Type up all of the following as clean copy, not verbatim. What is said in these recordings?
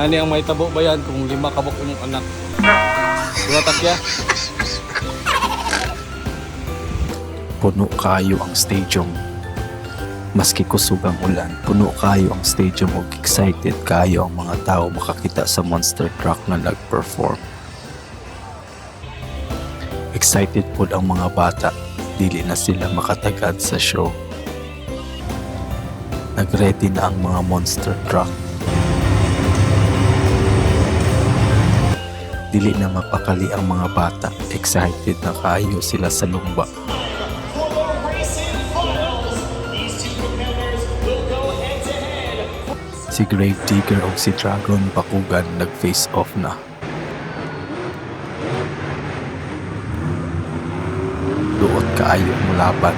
Nani ang may tabo ba yan kung lima kabok imong anak? Diba takya? Puno kayo ang stadium. Maski kusog ang ulan, puno kayo ang stadium ug excited kayo ang mga tao makakita sa monster truck na nag-perform. Excited pod ang mga bata, dili na sila makatagad sa show. Nagready na ang mga monster truck. Dili na mapakali ang mga bata, excited na kayo sila sa lumba. For the racing finals, these two competitors will go head to head. Si Grave Digger o si Dragon Bakugan nag-face off na. Duot kaayo ang laban.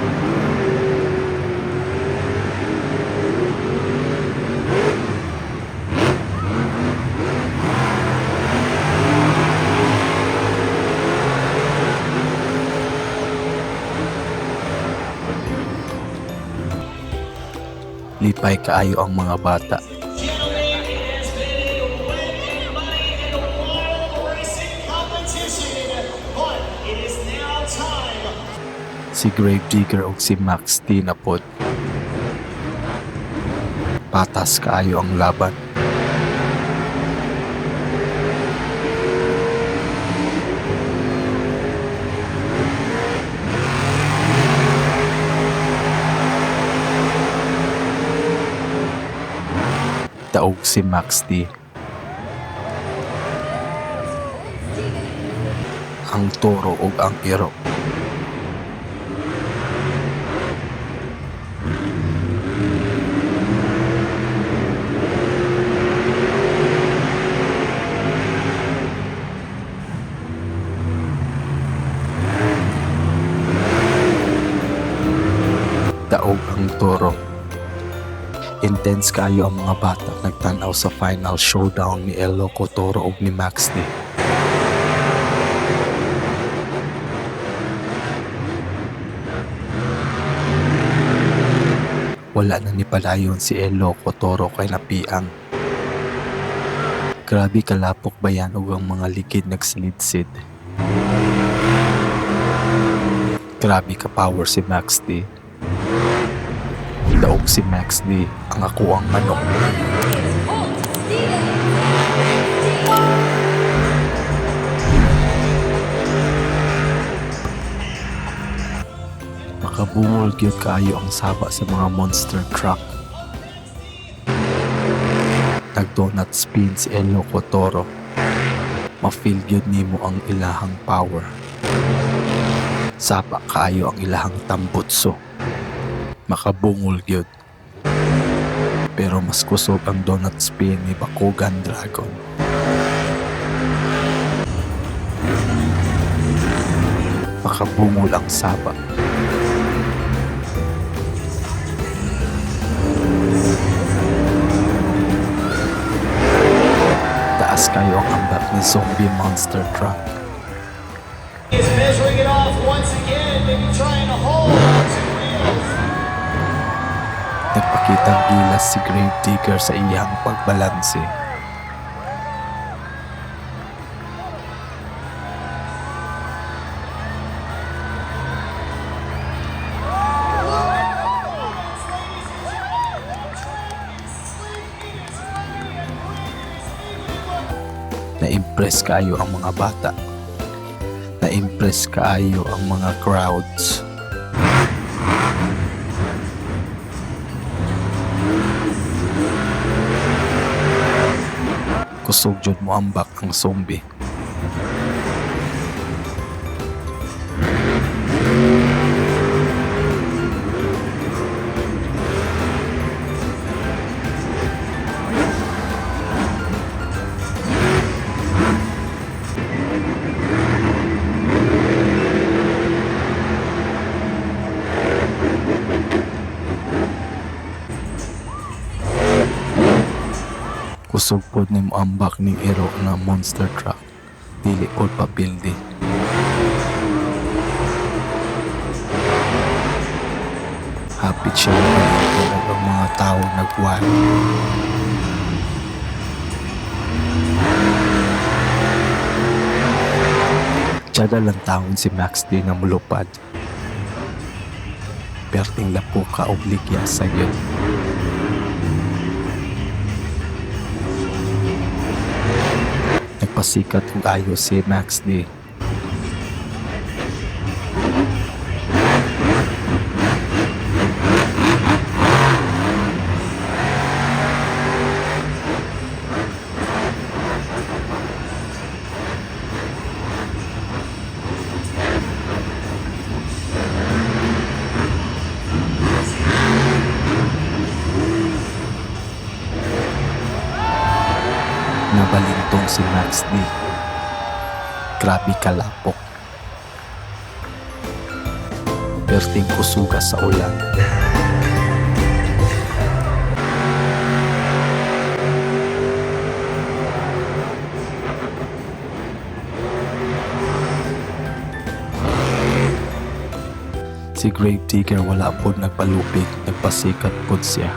Lipay kaayo ang mga bata. Gentlemen, it has been a wet and muddy and wild racing competition, but it is now time Si Grave Digger ug si Max D na pod. Patas kaayo ang laban. Daog si Max D. Ang toro ug ang iro. Daog ang toro. Intense kayo ang mga bata nagtan-aw sa final showdown ni El Loco Toro ug ni Max D. Wala na ni palayon si El Loco Toro kay napiang. Grabe kalapok bayan ug ang mga ligid nagsilidsid. Grabe ka power si Max D. Daog si Max D ang ako ang manok. Makabungol gyud kaayo ang saba sa mga monster truck. Nag-donut spin si El Loco Toro. Ma-feel gyud nimo ang ilahang power. Saba kaayo ang ilahang tambutso. Makabungol gyud. Pero mas kusog ang donut spin ni Bakugan Dragon. Makabungol ang saba. Taas kayo ang ambak ni Zombie Monster Truck. Is measuring it off once again, maybe trying to hold on two wheels. Nagpakitang gilas si Grave Digger sa iyang pagbalanse. Na-impress kayo ang mga bata. Na-impress kaayo ang mga crowds. Kusog jud mo ambak ang zombie. Kusog pod ni moambak ning iro na monster truck. Dili pod papildi. Hapit siya makalito ug ang mga tao nagwal. Gitsada lang taon si Max D nga mulupad. Perting lapuka og ligya sa yun. Nagpasikat og ayo si Max D. Nabalintong si Max D. Grabe kalapok. Perting kusuga sa ulan. Si Grave Digger wala pod nagpalupig, nagpasikat pod siya.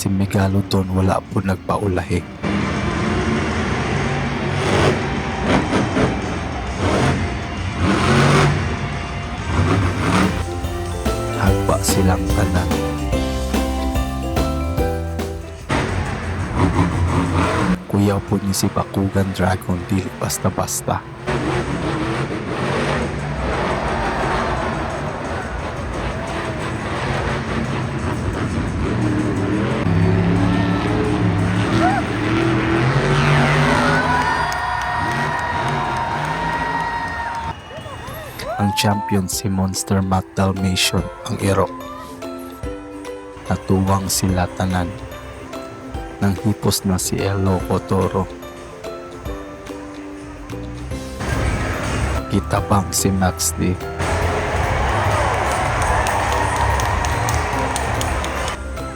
Si Megalodon wala po nagpaulahi. Hagpa silang tanan. Kuyaw po ni si Bakugan Dragon dili basta-basta. Ang champion si Monster Matt Dalmatian ang iro. Natuwang sila tanan. Nang hipos na si El Loco Toro. Kitabang si Max D.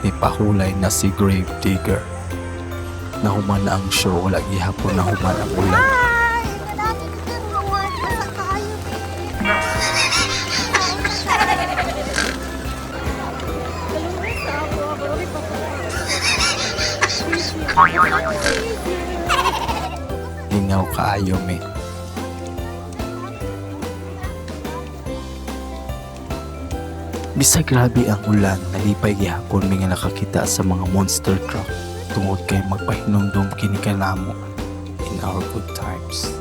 Ipahulay na si Grave Digger. Nahuman na ang show, wala gihapon nahuman ang ulan. Hi! Kadati ko dun, Reward. Basta tayo, Lingaw kaayo me. Bisag grabe ang ulan, nalipay gihapon mi nga nakakita sa mga monster truck tungod kay magpahinumdum kini kanamo in our good times.